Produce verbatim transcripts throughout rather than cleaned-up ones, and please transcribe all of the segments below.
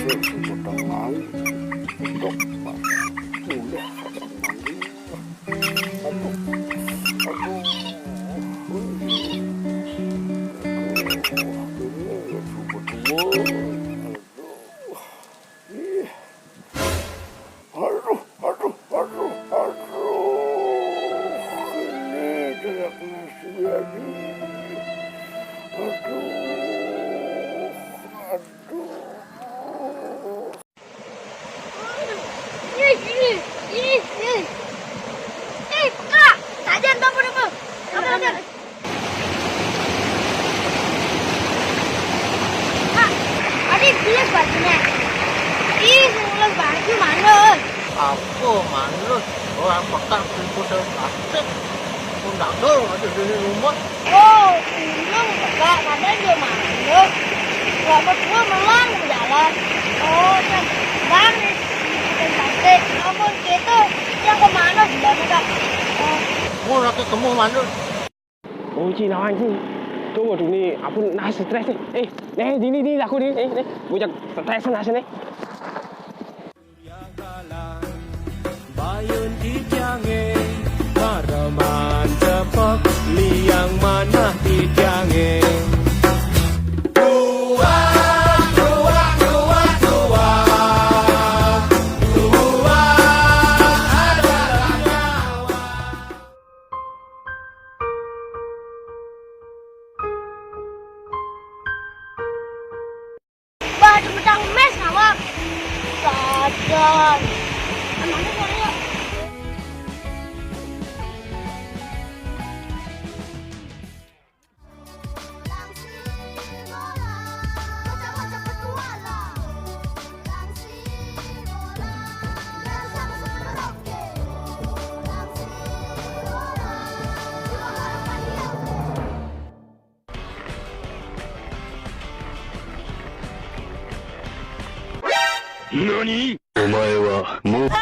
Sing utang mangga. Dok, ulah utang mangga. Aduh, aduh, aduh, ini ya subuh tua. Aduh, ih, aduh, aduh, aduh, aduh, ini jelek nasi ya, ih. Aduh, aduh. Ih, ih, ih, ih. Ih, Kak, sajan apa, apa? Apa, apa? Kak, adi bilas bajunya. Ih, bilas baju mana? Apa manut? Orang pekat seribu tahun plastik. Pun dagel aja di rumah. Oh, bingung, Kak. Kadang dia manut. Kalau berdua melang di jalan. Oh, kan. Bang, nih. Bikin plastik. Ampun, gitu. Yang kemana? Gimana, Kak? Oh. Mau lagi kemu manut. Oh, Ci, lawan, Ci. Coba tuh nih, aku nah stres nih. Eh, nih, dini, dini, aku nih, nih, nih. Bocah stres nah sini. Bayun titiange, mareman cepok, liang manah titiange. Dua, dua, dua, dua. Dua adalah nyawa. Bah, ada pedang emas, ngawak. Sajan. Emangnya boleh ya? Nani? Omae wa mou. Apa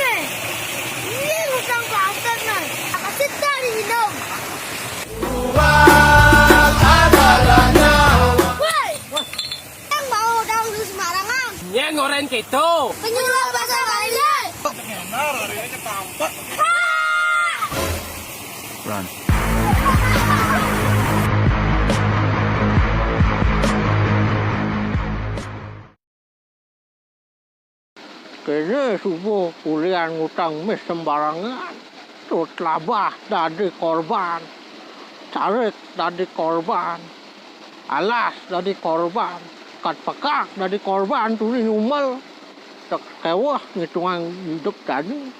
nih? Ini utang bastard nih. Apa sih tadi minum? Woi, yang mau daun lu sembarangan. Nyeng orang keto. Penyulam bahasa lainnya. Benar, hari ini tampak. Run. Kene subuh ulian ngutang mis sembarangan. Tut labah dadi korban. Carik dadi korban. Alas dadi korban. Kat pekak dadi korban tuni nyumel. Tek keweh ngitungan hidup dadi.